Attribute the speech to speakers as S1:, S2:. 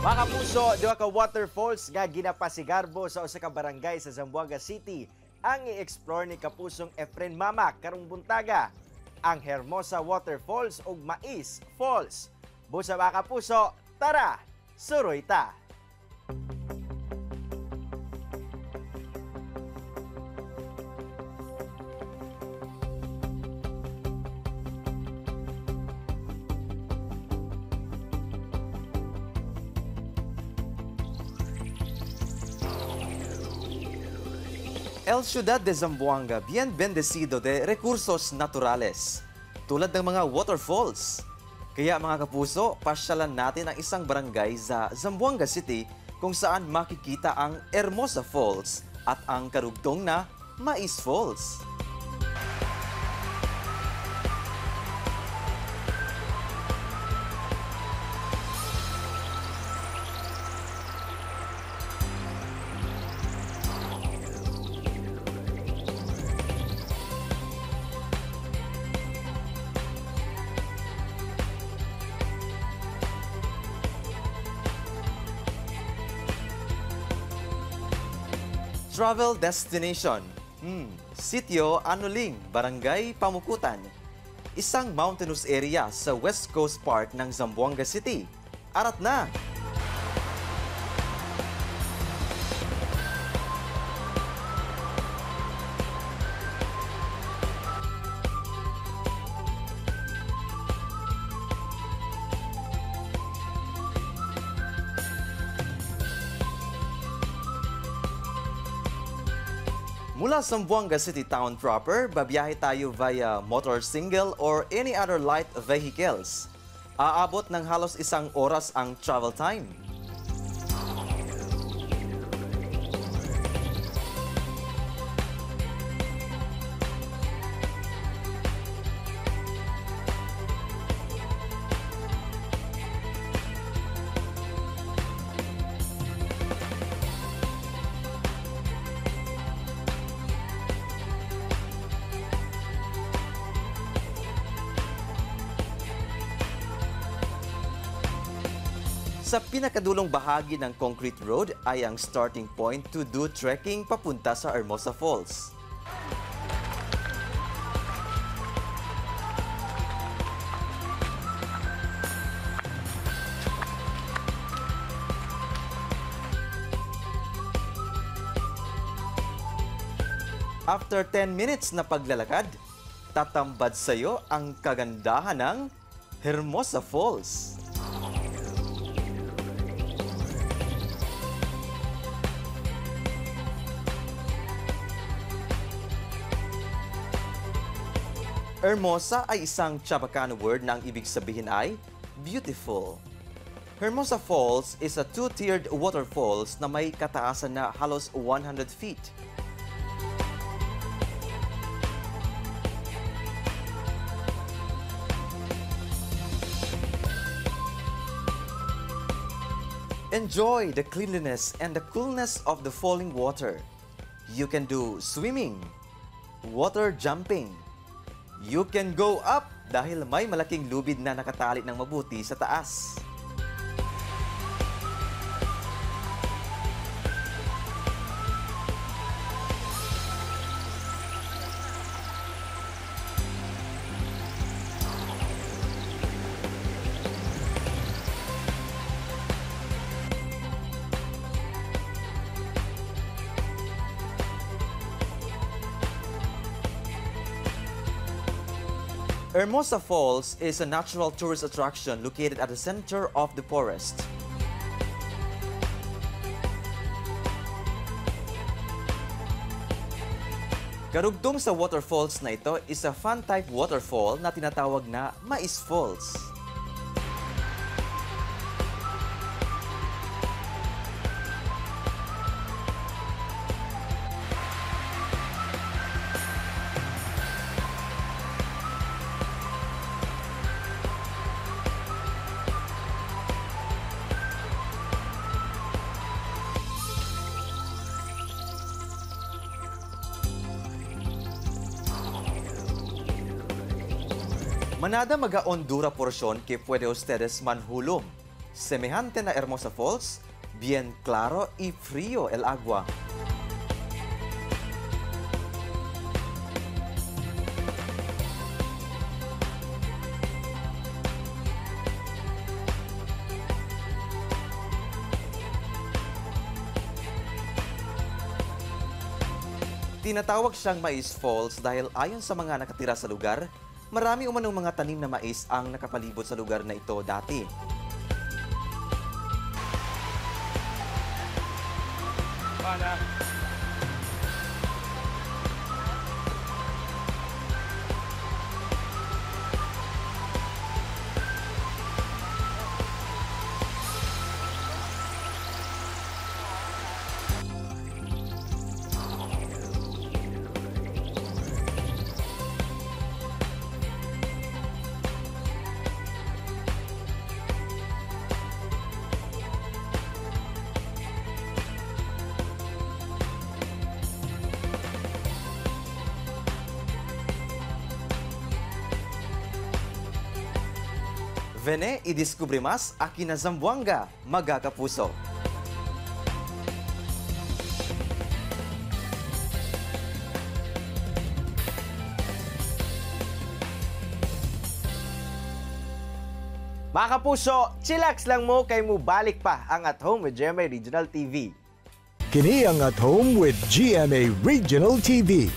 S1: Mga kapuso, duha ka waterfalls nga ginapasigarbo sa usa ka barangay sa Zamboanga City ang i-explore ni Kapusong Efren Mama karong buntaga, ang Hermosa Waterfalls ug Mais Falls. Busa, mga kapuso, tara, suroy ta!
S2: El Ciudad de Zamboanga, bien bendecido de recursos naturales, tulad ng mga waterfalls. Kaya, mga kapuso, pasyalan natin ang isang barangay sa Zamboanga City kung saan makikita ang Hermosa Falls at ang karugtong na Mais Falls. Travel destination. Sitio Anuling, Barangay Pamukutan. Isang mountainous area sa West Coast Park ng Zamboanga City. Arat na! Mula Zamboanga City Town proper, babiyahe tayo via motor single or any other light vehicles. Aabot ng halos isang oras ang travel time. Sa pinakadulong bahagi ng concrete road ay ang starting point to do trekking papunta sa Hermosa Falls. After 10 minutes na paglalakad, tatambad sa'yo ang kagandahan ng Hermosa Falls. Hermosa ay isang Chabacano word na ang ibig sabihin ay beautiful. Hermosa Falls is a two-tiered waterfalls na may kataasan na halos 100 feet. Enjoy the cleanliness and the coolness of the falling water. You can do swimming, water jumping. You can go up dahil may malaking lubid na nakatali ng mabuti sa taas. Hermosa Falls is a natural tourist attraction located at the center of the forest. Karugtong sa waterfalls na ito is a fan-type waterfall na tinatawag na Mais Falls. Manada maga-Hondura portion que puede ustedes manhulom. Semejante na Hermosa Falls, bien claro y frío el agua. Tinatawag siyang Mais Falls dahil ayon sa mga nakatira sa lugar, marami umanong mga tanim na mais ang nakapalibot sa lugar na ito dati. Vene y descubre más aquí na Zamboanga, mga kapuso.
S1: Mga kapuso, chillax lang mo kay mubalik pa ang At Home with GMA Regional TV.
S3: Kini ang At Home with GMA Regional TV.